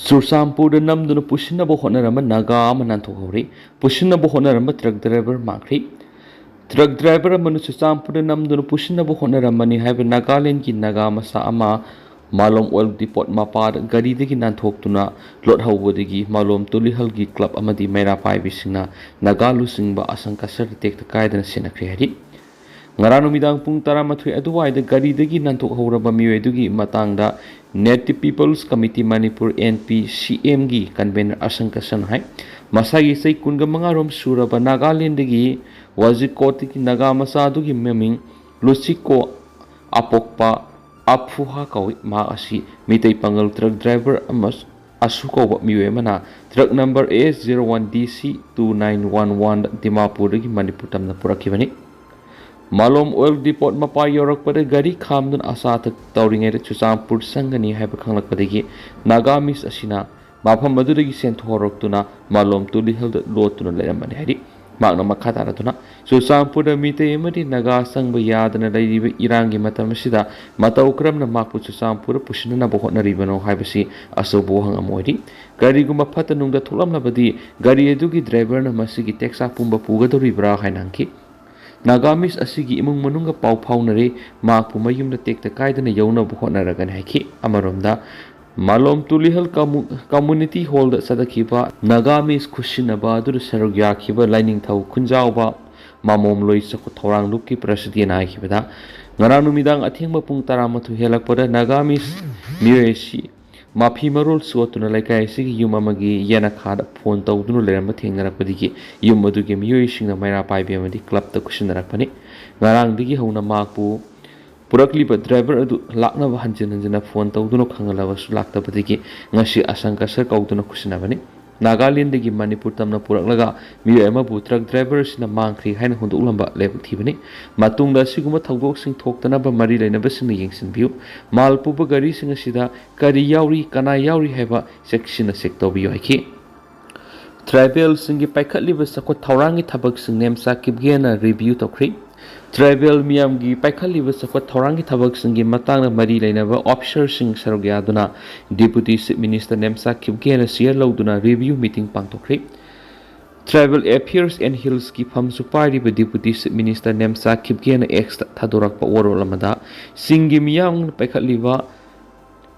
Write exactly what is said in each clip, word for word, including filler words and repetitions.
ꯆꯨꯔꯆꯥꯟꯄꯨꯔꯗ ꯅꯝꯗꯨꯅ ꯄꯨꯁꯤꯟꯅꯕ ꯍꯣꯠꯅꯔꯝꯕ ꯅꯥꯒꯥ ꯑꯃ ꯅꯥꯟꯊꯣꯛꯍꯧꯔꯤ꯫ ꯄꯨꯁꯤꯟꯅꯕ ꯍꯣꯠꯅꯔꯝꯕ truck driver ꯃꯥꯡꯈ꯭ꯔꯤ꯫ Truck driver ꯑꯃꯅ ꯆꯨꯔꯆꯥꯟꯄꯨꯔꯗ ꯅꯝꯗꯨꯅ ꯄꯨꯁꯤꯟꯅꯕ ꯍꯣꯠꯅꯔꯝꯕꯅꯤ ꯍꯥꯏꯕ ꯅꯥꯒꯥꯂꯦꯟꯗꯒꯤ ꯅꯥꯒꯥ ꯃꯆꯥ ꯑꯃ ꯃꯥꯂꯣꯝ ꯑꯣꯏꯜ ꯗꯤꯄꯣꯠ ꯃꯄꯥꯗ ꯒꯥꯔꯤꯗꯒꯤ ꯅꯥꯟꯊꯣꯛꯇꯨꯅ ꯂꯣꯠꯍꯧꯕꯗꯒꯤ ꯃꯥꯂꯣꯝ ꯇꯨꯂꯤꯍꯜꯒꯤ ꯀ꯭ꯂꯕ ꯑꯃꯗꯤ ꯃꯩꯔꯥ ꯄꯥꯏꯕꯤꯁꯤꯡꯅ ꯅꯥꯒꯥ ꯂꯨꯆꯤꯡꯕ ꯑꯁꯪ ꯀꯁꯔꯗ ꯇꯦꯛꯇ ꯀꯥꯏꯗꯅ ꯁꯦꯟꯅꯈ꯭ꯔꯦ ꯍꯥꯏꯔꯤ꯫ ꯉꯔꯥꯡ ꯅꯨꯃꯤꯗꯥꯡ ꯄꯨꯡ ꯇꯔꯥꯃꯥꯊꯣꯏ ꯑꯗꯨꯋꯥꯏꯗ ꯒꯥꯔꯤꯗꯒꯤ ꯅꯥꯟꯊꯣꯛꯍꯧꯔꯕ ꯃꯤꯑꯣꯏ ꯑꯗꯨꯒꯤ ꯃꯇꯥꯡꯗ Native People's Committee Manipur, N P C M ꯒꯤ ꯀꯟꯚꯦꯅꯔ ꯑꯁꯪ ꯀꯁꯟ ꯍꯥꯏ꯫ ꯃꯁꯥꯒꯤ ꯆꯍꯤ ꯀꯨꯟꯒ ꯃꯉꯥꯔꯣꯝ ꯁꯨꯔꯕ ꯅꯥꯒꯥꯂꯦꯟꯗꯒꯤ ꯋꯥꯖꯤꯀꯣꯠꯇꯒꯤ ꯅꯥꯒꯥ ꯃꯆꯥ ꯑꯗꯨꯒꯤ ꯃꯃꯤꯡ ꯂꯨꯆꯤꯀꯣ ꯑꯄꯣꯛꯄ ꯑꯐꯨꯍꯥ ꯀꯧꯏ꯫ ꯃꯍꯥꯛ ꯑꯁꯤ ꯃꯤꯇꯩ ꯄꯥꯉꯜ ꯇ꯭ꯔꯛ ꯗ꯭ꯔꯥꯏꯚꯔ ꯑꯃ ꯑꯁꯨ ꯀꯧꯕ ꯃꯤꯑꯣꯏ ꯑꯃꯅ truck number A S zero one D C two nine one one ꯗꯤꯃꯥꯄꯨꯔꯗꯒꯤ ꯃꯅꯤꯄꯨꯔ ꯇꯝꯅ ꯄꯨꯔꯛꯈꯤꯕꯅꯤ꯫ ꯃꯥꯂꯣꯝ ꯑꯣꯏꯜ ꯗꯤꯄꯣꯠ ꯃꯄꯥ ꯌꯧꯔꯛꯄꯗ ꯒꯥꯔꯤ ꯈꯥꯝꯗꯨꯅ ꯑꯆꯥ ꯑꯊꯛ ꯇꯧꯔꯤꯉꯩꯗ ꯆꯨꯔꯆꯥꯟꯄꯨꯔ ꯆꯪꯒꯅꯤ ꯍꯥꯏꯕ ꯈꯪꯂꯛꯄꯗꯒꯤ ꯅꯥꯒꯥ ꯃꯤꯁ ꯑꯁꯤꯅ ꯃꯐꯝ ꯑꯗꯨꯗꯒꯤ ꯆꯦꯟꯊꯣꯛꯍꯧꯔꯛꯇꯨꯅ ꯃꯥꯂꯣꯝ ꯇꯨꯂꯤꯍꯜꯗ ꯂꯣꯠꯇꯨꯅ ꯂꯩꯔꯝꯕꯅꯤ ꯍꯥꯏꯔꯤ꯫ ꯃꯍꯥꯛꯅ ꯃꯈꯥ ꯇꯥꯔꯗꯨꯅ, ꯆꯨꯔꯆꯥꯟꯄꯨꯔꯗ ꯃꯤꯇꯩ ꯑꯃꯗꯤ ꯅꯥꯒꯥ ꯆꯪꯕ ꯌꯥꯗꯅ ꯂꯩꯔꯤꯕ ꯏꯔꯥꯡꯒꯤ ꯃꯇꯝ ꯑꯁꯤꯗ ꯃꯇꯧ ꯀꯔꯝꯅ ꯃꯍꯥꯛꯄꯨ ꯆꯨꯔꯆꯥꯟꯄꯨꯔꯗ ꯄꯨꯁꯤꯟꯅꯅꯕ ꯍꯣꯠꯅꯔꯤꯕꯅꯣ ꯍꯥꯏꯕꯁꯤ ꯑꯆꯧꯕ ꯋꯥꯍꯪ ꯑꯃ ꯑꯣꯏꯔꯤ꯫ ꯀꯔꯤꯒꯨꯝꯕ ꯐꯠꯇ ꯅꯨꯡꯗ ꯊꯣꯛꯂꯝꯂꯕꯗꯤ ꯒꯥꯔꯤ ꯑꯗꯨꯒꯤ ꯗ꯭ꯔꯥꯏꯚꯔꯅ ꯃꯁꯤꯒꯤ ꯇꯦꯛꯆꯥꯛ ꯄꯨꯝꯕ ꯄꯨꯒꯗꯧꯔꯤꯕ꯭ꯔꯥ ꯍꯥꯏꯅ ꯍꯪꯈꯤ꯫ ꯅꯥꯒꯥꯃꯤꯁ ꯑꯁꯤꯒꯤ ꯏꯃꯨꯡ ꯃꯅꯨꯡꯒ ꯄꯥꯎ ꯐꯥꯎꯅꯔꯦ, ꯃꯍꯥꯛꯄꯨ ꯃꯌꯨꯝꯗ ꯇꯦꯛꯇ ꯀꯥꯏꯗꯅ ꯌꯧꯅꯕ ꯍꯣꯠꯅꯔꯒꯅꯤ ꯍꯥꯏꯈꯤ꯫ ꯑꯃꯔꯣꯝꯗ, ꯃꯥꯂꯣꯝ ꯇꯨꯂꯤꯍꯜ ꯀꯝꯃꯨ-, ꯀꯝꯃꯨꯅꯤꯇꯤ ꯍꯣꯜꯗ ꯆꯠꯊꯈꯤꯕ ꯅꯥꯒꯥꯃꯤꯁ ꯈꯨꯠꯁꯤꯟꯅꯕ ꯑꯗꯨꯗ ꯁꯔꯨꯛ ꯌꯥꯈꯤꯕ ꯂꯥꯏꯅꯤꯡꯊꯧ ꯈꯨꯟꯖꯥꯎꯕ ꯃꯥꯃꯣꯝꯂꯣꯏ ꯆꯥꯎꯈꯠ ꯊꯧꯔꯥꯡ ꯂꯨꯞꯀꯤ ꯄ꯭ꯔꯁꯤꯗꯦꯟꯅ ꯍꯥꯏꯈꯤꯕꯗ, ꯉꯔꯥꯡ ꯅꯨꯃꯤꯗꯥꯡ ꯑꯊꯦꯡꯕ ꯄꯨꯡ ꯇꯔꯥꯃꯥꯊꯣꯏ ꯍꯦꯜꯂꯛꯄꯗ ꯅꯥꯒꯥꯃꯤꯁ ꯃꯤꯑꯣꯏ ꯑꯁꯤ ꯃꯐꯤ ꯃꯔꯣꯜ ꯆꯣꯠꯇꯨꯅ ꯂꯩꯀꯥꯏ ꯑꯁꯤꯒꯤ ꯌꯨꯝ ꯑꯃꯒꯤ ꯌꯦꯅꯈꯥꯗ ꯐꯣꯟ ꯇꯧꯗꯨꯅ ꯂꯩꯔꯝꯕ ꯊꯦꯡꯅꯔꯛꯄꯗꯒꯤ ꯌꯨꯝ ꯑꯗꯨꯒꯤ ꯃꯤꯑꯣꯏꯁꯤꯡꯅ ꯃꯩꯔꯥ ꯄꯥꯏꯕꯤ ꯑꯃꯗꯤ ꯀ꯭ꯂꯕꯇ ꯈꯨꯠꯁꯤꯟꯅꯔꯛꯄꯅꯤ꯫ ꯉꯔꯥꯡꯗꯒꯤ ꯍꯧꯅ ꯃꯍꯥꯛꯄꯨ ꯄꯨꯔꯛꯂꯤꯕ ꯗ꯭ꯔꯥꯏꯚꯔ ꯑꯗꯨ ꯂꯥꯛꯅꯕ ꯍꯟꯖꯤꯟ ꯍꯟꯖꯤꯟꯅ ꯐꯣꯟ ꯇꯧꯗꯨꯅ ꯈꯪꯍꯜꯂꯕꯁꯨ ꯂꯥꯛꯇꯕꯗꯒꯤ ꯉꯁꯤ ꯑꯁꯪ ꯀꯁꯔ ꯀꯧꯗꯨꯅ ꯈꯨꯠꯁꯤꯟꯅꯕꯅꯤ꯫ ꯅꯥꯒꯥꯂꯦꯟꯗꯒꯤ ꯃꯅꯤꯄꯨꯔ ꯇꯝꯅ ꯄꯨꯔꯛꯂꯒ ꯃꯤꯑꯣꯏ ꯑꯃꯕꯨ ꯇ꯭ꯔꯛ ꯗ꯭ꯔꯥꯏꯚꯔ ꯑꯁꯤꯅ ꯃꯥꯡꯈ꯭ꯔꯤ ꯍꯥꯏꯅ ꯍꯨꯟꯗꯣꯛꯂꯝꯕ ꯂꯥꯏꯕꯛ ꯊꯤꯕꯅꯤ꯫ ꯃꯇꯨꯡꯗ ꯑꯁꯤꯒꯨꯝꯕ ꯊꯧꯗꯣꯛꯁꯤꯡ ꯊꯣꯛꯇꯅꯕ ꯃꯔꯤ ꯂꯩꯅꯕꯁꯤꯡꯅ ꯌꯦꯡꯁꯤꯟꯕꯤꯌꯨ꯫ ꯃꯥꯜ ꯄꯨꯕ ꯒꯥꯔꯤꯁꯤꯡ ꯑꯁꯤꯗ ꯀꯔꯤ ꯌꯥꯎꯔꯤ, ꯀꯅꯥ ꯌꯥꯎꯔꯤ ꯍꯥꯏꯕ ꯆꯦꯛꯁꯤꯟꯅ ꯆꯦꯛ ꯇꯧꯕꯤꯌꯨ ꯍꯥꯏꯈꯤ꯫ ꯇ꯭ꯔꯥꯏꯕꯦꯜꯁꯤꯡꯒꯤ ꯄꯥꯏꯈꯠꯂꯤꯕ ꯆꯥꯎꯈꯠ ꯊꯧꯔꯥꯡꯒꯤ ꯊꯕꯛꯁꯤꯡ ꯅꯦꯝꯆꯥꯛ ꯀꯤꯞꯒꯦꯅ ꯔꯤꯚꯤꯌꯨ ꯇꯧꯈ꯭ꯔꯤ꯫ ꯇ꯭ꯔꯥꯏꯕꯦꯜ ꯃꯤꯌꯥꯝꯒꯤ ꯄꯥꯏꯈꯠꯂꯤꯕ ꯆꯥꯎꯈꯠ ꯊꯧꯔꯥꯡꯒꯤ ꯊꯕꯛꯁꯤꯡꯒꯤ ꯃꯇꯥꯡꯗ ꯃꯔꯤ ꯂꯩꯅꯕ ꯑꯣꯐꯤꯁꯔꯁꯤꯡ ꯁꯔꯨꯛ ꯌꯥꯗꯨꯅ Deputy Chief Minister Nemcha Kipgen chair ꯂꯧꯗꯨꯅ ꯔꯤꯚꯤꯌꯨ ꯃꯤꯇꯤꯡ ꯄꯥꯡꯊꯣꯛꯈ꯭ꯔꯤ꯫ Tribal Affairs and Hillsꯀꯤ ꯐꯝꯁꯨ ꯄꯥꯏꯔꯤꯕ Deputy Chief Minister ꯅꯦꯝꯆꯥ ꯈꯤꯞꯒꯦꯅ Xꯇ ꯊꯥꯗꯣꯔꯛꯄ ꯋꯥꯔꯣꯜ ꯑꯃꯗ ꯆꯤꯡꯒꯤ ꯃꯤꯌꯥꯝꯅ ꯄꯥꯏꯈꯠꯂꯤꯕ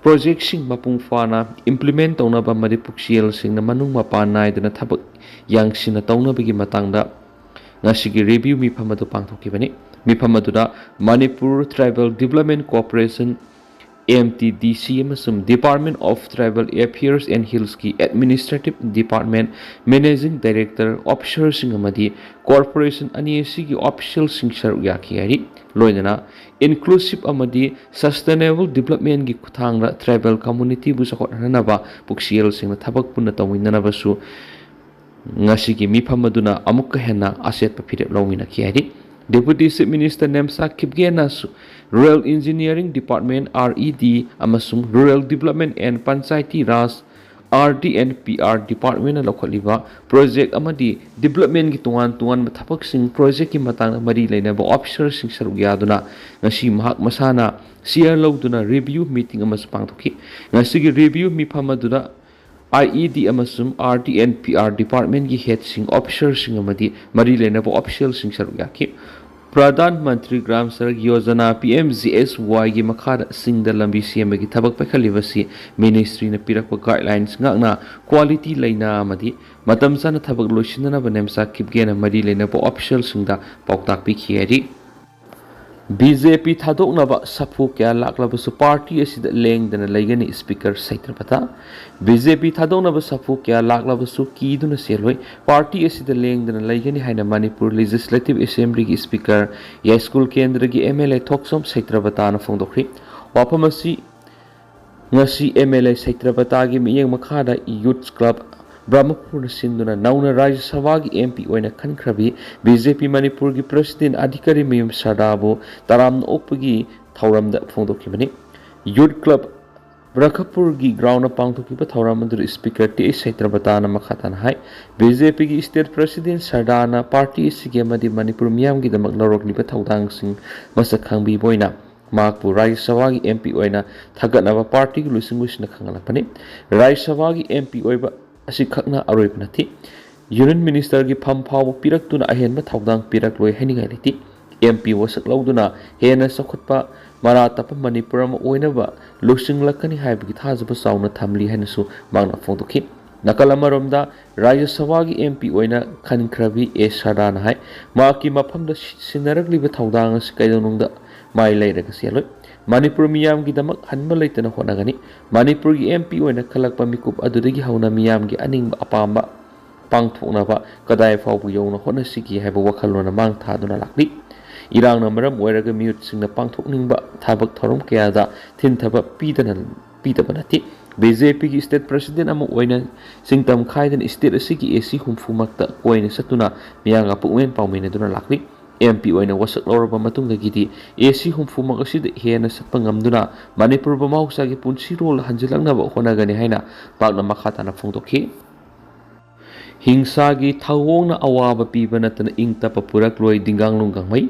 ꯄ꯭ꯔꯣꯖꯦꯛꯁꯤꯡ ꯃꯄꯨꯡ ꯐꯥꯅ ꯏꯝꯄ꯭ꯂꯤꯃꯦꯟ ꯇꯧꯅꯕ ꯑꯃꯗꯤ ꯄꯨꯛꯆꯦꯜ ꯁꯦꯡꯅ ꯃꯅꯨꯡ ꯃꯄꯥꯟ ꯅꯥꯏꯗꯅ ꯊꯕꯛ ꯌꯥꯡꯁꯤꯟꯅ ꯇꯧꯅꯕꯒꯤ ꯃꯇꯥꯡꯗ ꯉꯁꯤꯒꯤ ꯔꯤꯚꯤꯌꯨ ꯃꯤꯐꯝ ꯑꯗꯨ ꯄꯥꯡꯊꯣꯛꯈꯤꯕꯅꯤ꯫ ꯃꯤꯐꯝ ꯑꯗꯨꯗ Manipur Tribal Development Corporation, M T D C, ꯑꯃꯁꯨꯡ Department of Tribal Affairs and Hillsꯀꯤ Administrative Department Managing Director, officerꯁꯤꯡ ꯑꯃꯗꯤ corporation ꯑꯅꯤ ꯑꯁꯤꯒꯤ officialꯁꯤꯡ ꯁꯔꯨꯛ ꯌꯥꯈꯤ ꯍꯥꯏꯔꯤ꯫ ꯂꯣꯏꯅꯅ inclusive ꯑꯃꯗꯤ sustainable developmentꯀꯤ ꯈꯨꯠꯊꯥꯡꯗ tribal communityꯕꯨ ꯆꯥꯎꯈꯠꯍꯟꯅꯕ ꯄꯨꯛꯆꯦꯜ ꯁꯦꯡꯅ ꯊꯕꯛ ꯄꯨꯟꯅ ꯇꯧꯃꯤꯟꯅꯅꯕꯁꯨ ꯉꯁꯤꯒꯤ ꯃꯤꯐꯝ ꯑꯗꯨꯅ ꯑꯃꯨꯛꯀ ꯍꯦꯟꯅ ꯑꯆꯦꯠꯄ ꯐꯤꯔꯦꯞ ꯂꯧꯃꯤꯟꯅꯈꯤ ꯍꯥꯏꯔꯤ꯫ Deputy Chief Minister Nemcha ꯈꯤꯞꯒꯦꯅꯁꯨ Rural Engineering Department, R E D, ꯑꯃꯁꯨꯡ Rural Development and Panchayati Raj, R D and P R Departmentꯅ ꯂꯧꯈꯠꯂꯤꯕ project ꯑꯃꯗꯤ developmentꯀꯤ ꯇꯣꯉꯥꯟ ꯇꯣꯉꯥꯟꯕ ꯊꯕꯛꯁꯤꯡ, projectꯀꯤ ꯃꯇꯥꯡꯗ ꯃꯔꯤ ꯂꯩꯅꯕ officerꯁꯤꯡ ꯁꯔꯨꯛ ꯌꯥꯗꯨꯅ ꯉꯁꯤ ꯃꯍꯥꯛ ꯃꯁꯥꯅ ꯁꯤꯌꯔ ꯂꯧꯗꯨꯅ ꯔꯤꯚꯤꯌꯨ ꯃꯤꯇꯤꯡ ꯑꯃꯁꯨ ꯄꯥꯡꯊꯣꯛꯈꯤ꯫ ꯉꯁꯤꯒꯤ ꯔꯤꯚꯤꯌꯨ ꯃꯤꯐꯝ ꯑꯗꯨꯗ I E D ꯑꯃꯁꯨꯡ R D and P R Departmentꯀꯤ headꯁꯤꯡ, officerꯁꯤꯡ ꯑꯃꯗꯤ ꯃꯔꯤ ꯂꯩꯅꯕ officialꯁꯤꯡ ꯁꯔꯨꯛ ꯌꯥꯈꯤ꯫ Pradhan Mantri Gram Sadak Yojana, P M G S Yꯒꯤ ꯃꯈꯥꯗ ꯆꯤꯡꯗ ꯂꯝꯕꯤ ꯁꯦꯝꯕꯒꯤ ꯊꯕꯛ ꯄꯥꯏꯈꯠꯂꯤꯕꯁꯤ ministryꯅ ꯄꯤꯔꯛꯄ guidelines ꯉꯥꯛꯅ quality ꯂꯩꯅ ꯑꯃꯗꯤ ꯃꯇꯝ ꯆꯥꯅ ꯊꯕꯛ ꯂꯣꯏꯁꯤꯟꯅꯅꯕ ꯅꯦꯝꯆꯥ ꯈꯤꯞꯒꯦꯅ ꯃꯔꯤ ꯂꯩꯅꯕ officialꯁꯤꯡꯗ ꯄꯥꯎꯇꯥꯛ ꯄꯤꯈꯤ ꯍꯥꯏꯔꯤ꯫ B J P ꯊꯥꯗꯣꯛꯅꯕ ꯁꯥꯐꯨ ꯀꯌꯥ ꯂꯥꯛꯂꯕꯁꯨ party ꯑꯁꯤꯗ ꯂꯦꯡꯗꯅ ꯂꯩꯒꯅꯤ, Speaker ꯁꯩꯇ꯭ꯔꯄꯇ꯫ B J P ꯊꯥꯗꯣꯛꯅꯕ ꯁꯥꯐꯨ ꯀꯌꯥ ꯂꯥꯛꯂꯕꯁꯨ ꯀꯤꯗꯨꯅ ꯆꯦꯜꯂꯣꯏ, party ꯑꯁꯤꯗ ꯂꯦꯡꯗꯅ ꯂꯩꯒꯅꯤ ꯍꯥꯏꯅ ꯃꯅꯤꯄꯨꯔ Legislative Assemblyꯒꯤ Speaker ꯌꯥꯏꯁ꯭ꯀꯨꯜ ꯀꯦꯟꯗ꯭ꯔꯒꯤ M L A ꯊꯣꯛꯆꯣꯝ ꯁꯩꯇ꯭ꯔꯄꯇꯅ ꯐꯣꯡꯗꯣꯛꯈ꯭ꯔꯤ꯫ ꯋꯥꯐꯝ ꯑꯁꯤ ꯉꯁꯤ M L A ꯁꯩꯇ꯭ꯔꯄꯇꯒꯤ ꯃꯤꯠꯌꯦꯡ ꯃꯈꯥꯗ Youth Club ꯕ꯭ꯔꯍꯃꯄꯨꯔꯅ ꯁꯤꯟꯗꯨꯅ ꯅꯧꯅ ꯔꯥꯖ꯭ꯌ ꯁꯚꯥꯒꯤ M P ꯑꯣꯏꯅ ꯈꯟꯈ꯭ꯔꯕꯤ B J P ꯃꯅꯤꯄꯨꯔꯒꯤ President ꯑꯙꯤꯀꯥꯔꯤ ꯃꯌꯨꯝ ꯁꯔꯗꯥꯕꯨ ꯇꯔꯥꯝꯅ ꯑꯣꯛꯄꯒꯤ ꯊꯧꯔꯝꯗ ꯐꯣꯡꯗꯣꯛꯈꯤꯕꯅꯤ꯫ Youth Club ꯕꯔꯈꯄꯨꯔꯒꯤ ꯒ꯭ꯔꯥꯎꯟꯗ ꯄꯥꯡꯊꯣꯛꯈꯤꯕ ꯊꯧꯔꯝ ꯑꯗꯨꯗ ꯁ꯭ꯄꯤꯀꯔ ꯇꯤ ꯑꯩꯆ ꯁꯇ꯭ꯌꯕ꯭ꯔꯇꯥꯅ ꯃꯈꯥ ꯇꯥꯅ ꯍꯥꯏ, ꯕꯤ ꯖꯦ ꯄꯤꯒꯤ ꯁ꯭ꯇꯦꯠ ꯄ꯭ꯔꯁꯤꯗꯦꯟꯠ ꯁꯔꯗꯥꯅ ꯄꯥꯔꯇꯤ ꯑꯁꯤꯒꯤ ꯑꯃꯗꯤ ꯃꯅꯤꯄꯨꯔ ꯃꯤꯌꯥꯝꯒꯤꯗꯃꯛ ꯂꯧꯔꯛꯂꯤꯕ ꯊꯧꯗꯥꯡꯁꯤꯡ ꯃꯁꯛ ꯈꯪꯕꯤꯕ ꯑꯣꯏꯅ ꯃꯍꯥꯛꯄꯨ ꯔꯥꯖ꯭ꯌ ꯁꯚꯥꯒꯤ ꯑꯦꯝ ꯄꯤ ꯑꯣꯏꯅ ꯊꯥꯒꯠꯅꯕ ꯄꯥꯔꯇꯤꯒꯤ ꯂꯨꯆꯤꯡꯕꯁꯤꯡꯅ ꯈꯪꯍꯜꯂꯛꯄꯅꯤ꯫ ꯔꯥꯖ꯭ꯌ ꯁꯚꯥꯒꯤ ꯑꯦꯝ ꯄꯤ ꯑꯣꯏꯕ ꯑꯁꯤꯈꯛꯅ ꯑꯔꯣꯏꯕ ꯅꯠꯇꯦ꯫ ꯌꯨꯅꯤꯌꯟ ꯃꯤꯅꯤꯁꯇꯔꯒꯤ ꯐꯝ ꯐꯥꯎꯕ ꯄꯤꯔꯛꯇꯨꯅ ꯑꯍꯦꯟꯕ ꯊꯧꯗꯥꯡ ꯄꯤꯔꯛꯂꯣꯏ ꯍꯥꯏꯅꯤꯡꯉꯥꯏ ꯂꯩꯇꯦ꯫ ꯑꯦꯝ ꯄꯤ ꯋꯥꯁꯛ ꯂꯧꯗꯨꯅ ꯍꯦꯟꯅ ꯆꯥꯎꯈꯠꯄ, ꯃꯔꯥ ꯇꯞꯄ ꯃꯅꯤꯄꯨꯔ ꯑꯃ ꯑꯣꯏꯅꯕ ꯂꯨꯆꯤꯡꯂꯛꯀꯅꯤ ꯍꯥꯏꯕꯒꯤ ꯊꯥꯖꯕ ꯆꯥꯎꯅ ꯊꯝꯂꯤ ꯍꯥꯏꯅꯁꯨ ꯃꯍꯥꯛꯅ ꯐꯣꯡꯗꯣꯛꯈꯤ꯫ ꯅꯥꯀꯜ ꯑꯃꯔꯣꯝꯗ, ꯔꯥꯖ꯭ꯌ ꯁꯚꯥꯒꯤ ꯑꯦꯝ ꯄꯤ ꯑꯣꯏꯅ ꯈꯟꯈ꯭ꯔꯕꯤ ꯑꯦ ꯁꯔꯗꯥꯅ ꯍꯥꯏ, ꯃꯍꯥꯛꯀꯤ ꯃꯐꯝꯗ ꯁꯤ-, ꯁꯤꯟꯅꯔꯛꯂꯤꯕ ꯊꯧꯗꯥꯡ ꯑꯁꯤ ꯀꯩꯗꯧꯅꯨꯡꯗ ꯃꯥꯏ ꯂꯩꯔꯒ ꯆꯦꯜꯂꯣꯏ꯫ ꯃꯅꯤꯄꯨꯔ ꯃꯤꯌꯥꯝꯒꯤꯗꯃꯛ ꯍꯟꯕ ꯂꯩꯇꯅ ꯍꯣꯠꯅꯒꯅꯤ꯫ ꯃꯅꯤꯄꯨꯔꯒꯤ ꯑꯦꯝ ꯄꯤ ꯑꯣꯏꯅ ꯈꯜꯂꯛꯄ ꯃꯤꯀꯨꯞ ꯑꯗꯨꯗꯒꯤ ꯍꯧꯅ ꯃꯤꯌꯥꯝꯒꯤ ꯑꯅꯤꯡꯕ ꯑꯄꯥꯝꯕ ꯄꯥꯡꯊꯣꯛꯅꯕ ꯀꯗꯥꯏ ꯐꯥꯎꯕ ꯌꯧꯅ ꯍꯣꯠꯅꯁꯤꯒꯦ ꯍꯥꯏꯕ ꯋꯥꯈꯜꯂꯣꯟ ꯑꯃ ꯃꯥꯡ ꯊꯥꯗꯨꯅ ꯂꯥꯛꯂꯤ꯫ ꯏꯔꯥꯡꯅ ꯃꯔꯝ ꯑꯣꯏꯔꯒ ꯃꯤꯍꯨꯠꯁꯤꯡꯅ ꯄꯥꯡꯊꯣꯛꯅꯤꯡꯕ ꯊꯕꯛ ꯊꯧꯔꯝ ꯀꯌꯥꯗ ꯊꯤꯟꯊꯕ ꯄꯤꯗꯅ, ꯄꯤꯗꯕ ꯅꯠꯇꯦ꯫ ꯕꯤ ꯖꯦ ꯄꯤꯒꯤ ꯁ꯭ꯇꯦꯠ ꯄ꯭ꯔꯁꯤꯗꯦꯟꯠ ꯑꯃ ꯑꯣꯏꯅ ꯁꯤꯡꯇꯝ ꯈꯥꯏꯗꯅ ꯁ꯭ꯇꯦꯠ ꯑꯁꯤꯒꯤ ꯑꯦ ꯁꯤ ꯍꯨꯝꯐꯨꯃꯛꯇ ꯀꯣꯏꯅ ꯆꯠꯇꯨꯅ ꯃꯤꯌꯥꯝꯒ ꯄꯨꯛꯃꯦꯟ ꯄꯥꯎꯃꯤꯟꯅꯗꯨꯅ ꯂꯥꯛꯂꯤ꯫ ꯑꯦꯝ ꯄꯤ ꯑꯣꯏꯅ ꯋꯥꯁꯛ ꯂꯧꯔꯕ ꯃꯇꯨꯡꯗꯒꯤꯗꯤ ꯑꯦ ꯁꯤ ꯍꯨꯝꯐꯨꯃꯛ ꯑꯁꯤꯗ ꯍꯦꯟꯅ ꯆꯠꯄ ꯉꯝꯗꯨꯅ ꯃꯅꯤꯄꯨꯔꯕꯨ ꯃꯍꯧꯁꯥꯒꯤ ꯄꯨꯟꯁꯤꯔꯣꯜ ꯍꯟꯖꯤꯜꯂꯛꯅꯕ ꯍꯣꯠꯅꯒꯅꯤ ꯍꯥꯏꯅ ꯃꯍꯥꯛꯅ ꯃꯈꯥ ꯇꯥꯅ ꯐꯣꯡꯗꯣꯛꯈꯤ꯫ ꯍꯤꯡꯁꯥꯒꯤ ꯊꯧꯑꯣꯡꯅ ꯑꯋꯥꯕ ꯄꯤꯕ ꯅꯠꯇꯅ ꯏꯪ ꯇꯞꯄ ꯄꯨꯔꯛꯂꯣꯏ ꯗꯤꯡꯒꯥꯡꯂꯨꯡ ꯒꯥꯡꯃꯩ꯫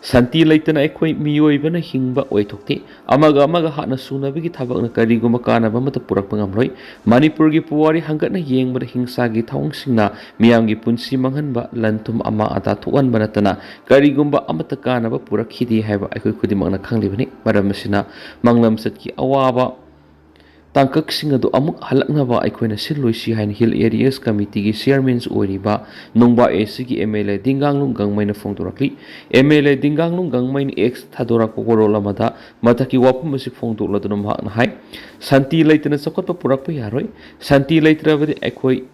ꯁꯥꯟꯇꯤ ꯂꯩꯇꯅ ꯑꯩꯈꯣꯏ ꯃꯤꯑꯣꯏꯕꯅ ꯍꯤꯡꯕ ꯑꯣꯏꯊꯣꯛꯇꯦ꯫ ꯑꯃꯒ ꯑꯃꯒ ꯍꯥꯠꯅ ꯁꯨꯅꯕꯒꯤ ꯊꯕꯛꯅ ꯀꯔꯤꯒꯨꯝꯕ ꯀꯥꯟꯅꯕ ꯑꯃꯠꯇ ꯄꯨꯔꯛꯄ ꯉꯝꯂꯣꯏ꯫ ꯃꯅꯤꯄꯨꯔꯒꯤ ꯄꯨꯋꯥꯔꯤ ꯍꯪꯒꯠꯅ ꯌꯦꯡꯕꯗ ꯍꯤꯡꯁꯥꯒꯤ ꯊꯧꯑꯣꯡꯁꯤꯡꯅ ꯃꯤꯌꯥꯝꯒꯤ ꯄꯨꯟꯁꯤ ꯃꯥꯡꯍꯟꯕ, ꯂꯟ ꯊꯨꯝ ꯑꯃꯥ ꯑꯇꯥ ꯊꯣꯛꯍꯟꯕ ꯅꯠꯇꯅ ꯀꯔꯤꯒꯨꯝꯕ ꯑꯃꯠꯇ ꯀꯥꯟꯅꯕ ꯄꯨꯔꯛꯈꯤꯗꯦ ꯍꯥꯏꯕ ꯑꯩꯈꯣꯏ ꯈꯨꯗꯤꯡꯃꯛꯅ ꯈꯪꯂꯤꯕꯅꯤ꯫ ꯃꯔꯝ ꯑꯁꯤꯅ ꯃꯥꯡꯂꯝꯆꯠꯀꯤ ꯑꯋꯥꯕ ꯇꯥꯡꯀꯛꯁꯤꯡ ꯑꯗꯨ ꯑꯃꯨꯛ ꯍꯜꯂꯛꯅꯕ ꯑꯩꯈꯣꯏꯅ ꯁꯤꯜꯂꯣꯏꯁꯤ ꯍꯥꯏꯅ ꯍꯤꯜ ꯑꯦꯔꯤꯌꯥꯁ ꯀꯃꯤꯇꯤꯒꯤ ꯆꯤꯌꯔꯃꯦꯟꯁꯨ ꯑꯣꯏꯔꯤꯕ ꯅꯨꯡꯕꯥ ꯑꯦ ꯁꯤꯒꯤ ꯑꯦꯝ ꯑꯦꯜ ꯑꯦ ꯗꯤꯡꯒꯥꯡꯂꯨꯡ ꯒꯥꯡꯃꯩꯅ ꯐꯣꯡꯗꯣꯔꯛꯂꯤ꯫ ꯑꯦꯝ ꯑꯦꯜ ꯑꯦ ꯗꯤꯡꯒꯥꯡꯂꯨꯡ ꯒꯥꯡꯃꯩꯅ ꯑꯦꯛꯁ ꯊꯥꯗꯣꯔꯛꯄ ꯋꯥꯔꯣꯜ ꯑꯃꯗ ꯃꯊꯛꯀꯤ ꯋꯥꯐꯝ ꯑꯁꯤ ꯐꯣꯡꯗꯣꯛꯂꯗꯨꯅ ꯃꯍꯥꯛꯅ ꯍꯥꯏ, ꯁꯥꯟꯇꯤ ꯂꯩꯇꯅ ꯆꯥꯎꯈꯠꯄ ꯄꯨꯔꯛꯄ ꯌꯥꯔꯣꯏ꯫ ꯁꯥꯟꯇꯤ ꯂꯩꯇ꯭ꯔꯕꯗꯤ ꯑꯩꯈꯣꯏ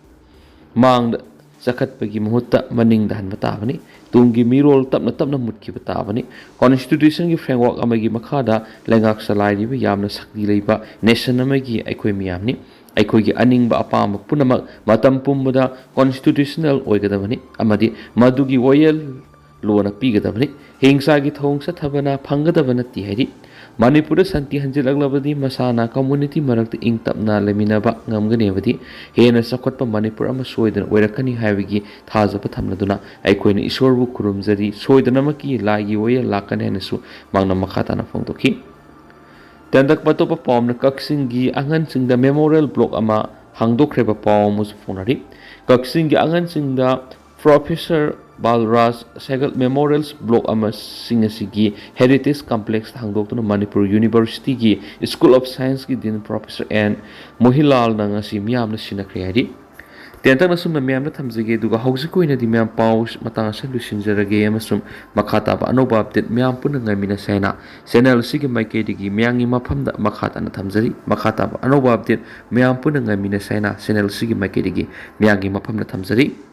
ꯃꯥꯡꯗ ꯆꯈꯠꯄꯒꯤ ꯃꯍꯨꯠꯇ ꯃꯅꯤꯡꯗ ꯍꯟꯕ ꯇꯥꯕꯅꯤ꯫ ꯇꯨꯡꯒꯤ ꯃꯤꯔꯣꯜ ꯇꯞꯅ ꯇꯞꯅ ꯃꯨꯠꯈꯤꯕ ꯇꯥꯕꯅꯤ꯫ ꯀꯣꯟꯁꯇꯤꯇ꯭ꯌꯨꯁꯟꯒꯤ ꯐ꯭ꯔꯦꯝꯋꯥꯔꯛ ꯑꯃꯒꯤ ꯃꯈꯥꯗ ꯂꯩꯉꯥꯛ ꯆꯂꯥꯏꯔꯤꯕ ꯌꯥꯝꯅ ꯁꯛꯇꯤ ꯂꯩꯕ ꯅꯦꯁꯟ ꯑꯃꯒꯤ ꯑꯩꯈꯣꯏ ꯃꯤꯌꯥꯝꯅꯤ꯫ ꯑꯩꯈꯣꯏꯒꯤ ꯑꯅꯤꯡꯕ ꯑꯄꯥꯝꯕ ꯄꯨꯝꯅꯃꯛ ꯃꯇꯝ ꯄꯨꯝꯕꯗ ꯀꯣꯟꯁꯇꯤꯇ꯭ꯌꯨꯁꯅꯦꯜ ꯑꯣꯏꯒꯗꯕꯅꯤ ꯑꯃꯗꯤ ꯃꯗꯨꯒꯤ ꯋꯥꯌꯦꯜ ꯂꯣꯟꯅ ꯄꯤꯒꯗꯕꯅꯤ꯫ ꯍꯤꯡꯁꯥꯒꯤ ꯊꯧꯑꯣꯡ ꯆꯠꯊꯕꯅ ꯐꯪꯒꯗꯕ ꯅꯠꯇꯦ ꯍꯥꯏꯔꯤ꯫ ꯃꯅꯤꯄꯨꯔꯗ ꯁꯥꯟꯇꯤ ꯍꯟꯖꯤꯜꯂꯛꯂꯕꯗꯤ ꯃꯁꯥꯅ ꯀꯝꯃ꯭ꯌꯨꯅꯤꯇꯤ ꯃꯔꯛꯇ ꯏꯪ ꯇꯞꯅ ꯂꯩꯃꯤꯟꯅꯕ ꯉꯝꯒꯅꯤ ꯑꯃꯗꯤ ꯍꯦꯟꯅ ꯆꯥꯎꯈꯠꯄ ꯃꯅꯤꯄꯨꯔ ꯑꯃ ꯁꯣꯏꯗꯅ ꯑꯣꯏꯔꯛꯀꯅꯤ ꯍꯥꯏꯕꯒꯤ ꯊꯥꯖꯕ ꯊꯝꯂꯗꯨꯅ ꯑꯩꯈꯣꯏꯅ ꯏꯁꯣꯔꯕꯨ ꯈꯨꯔꯨꯝꯖꯔꯤ, ꯁꯣꯏꯗꯅꯃꯛꯀꯤ ꯂꯥꯏꯒꯤ ꯋꯥꯌꯦꯜ ꯂꯥꯛꯀꯅꯤ ꯍꯥꯏꯅꯁꯨ ꯃꯍꯥꯛꯅ ꯃꯈꯥ ꯇꯥꯅ ꯐꯣꯡꯗꯣꯛꯈꯤ꯫ ꯇꯦꯟꯇꯛꯄ ꯑꯇꯣꯞꯄ ꯄꯥꯎ ꯑꯃꯅ ꯀꯛꯆꯤꯡꯒꯤ ꯑꯉꯟꯁꯤꯡꯗ memorial block ꯑꯃ ꯍꯥꯡꯗꯣꯛꯈ꯭ꯔꯤꯕ ꯄꯥꯎ ꯑꯃꯁꯨ ꯐꯣꯡꯅꯔꯤ꯫ ꯀꯛꯆꯤꯡꯒꯤ ꯑꯉꯟꯁꯤꯡꯗ Professor ꯕꯥꯜꯔꯥꯖ ꯁꯦꯒꯜ memorial block ꯑꯃꯁꯤꯡ ꯑꯁꯤꯒꯤ Heritage Complex ꯍꯥꯡꯗꯣꯛꯇꯨꯅ ꯃꯅꯤꯄꯨꯔ ꯌꯨꯅꯤꯚꯔꯁꯤꯇꯤꯒꯤ School of Scienceꯀꯤ Dean Professor ꯑꯦꯟ ꯃꯣꯍꯤꯂꯥꯜꯅ ꯉꯁꯤ ꯃꯤꯌꯥꯝꯅ ꯁꯤꯟꯅꯈ꯭ꯔꯦ ꯍꯥꯏꯔꯤ꯫ ꯇꯦꯟꯇꯛꯅ ꯁꯨꯝꯅ ꯃꯌꯥꯝꯗ ꯊꯝꯖꯒꯦ, ꯑꯗꯨꯒ ꯍꯧꯖꯤꯛꯀꯤ ꯑꯣꯏꯅꯗꯤ ꯃꯌꯥꯝ ꯄꯥꯎ ꯃꯇꯥꯡ ꯑꯁꯤꯗ ꯂꯣꯏꯁꯤꯟꯖꯔꯒꯦ ꯑꯃꯁꯨꯡ ꯃꯈꯥ ꯇꯥꯕ ꯑꯅꯧꯕ update ꯃꯌꯥꯝ ꯄꯨꯟꯅ ꯉꯥꯏꯃꯤꯟꯅꯁꯦ ꯍꯥꯏꯅ channel ꯑꯁꯤꯒꯤ ꯃꯥꯏꯀꯩꯗꯒꯤ ꯃꯌꯥꯝꯒꯤ ꯃꯐꯝꯗ ꯃꯈꯥ ꯇꯥꯅ ꯊꯝꯖꯔꯤ꯫ ꯃꯈꯥ ꯇꯥꯕ ꯑꯅꯧꯕ update ꯃꯌꯥꯝ ꯄꯨꯟꯅ ꯉꯥꯏꯃꯤꯟꯅꯁꯦ ꯍꯥꯏꯅ channel ꯑꯁꯤꯒꯤ ꯃꯥꯏꯀꯩꯗꯒꯤ ꯃꯌꯥꯝꯒꯤ ꯃꯐꯝꯗ ꯊꯝꯖꯔꯤ꯫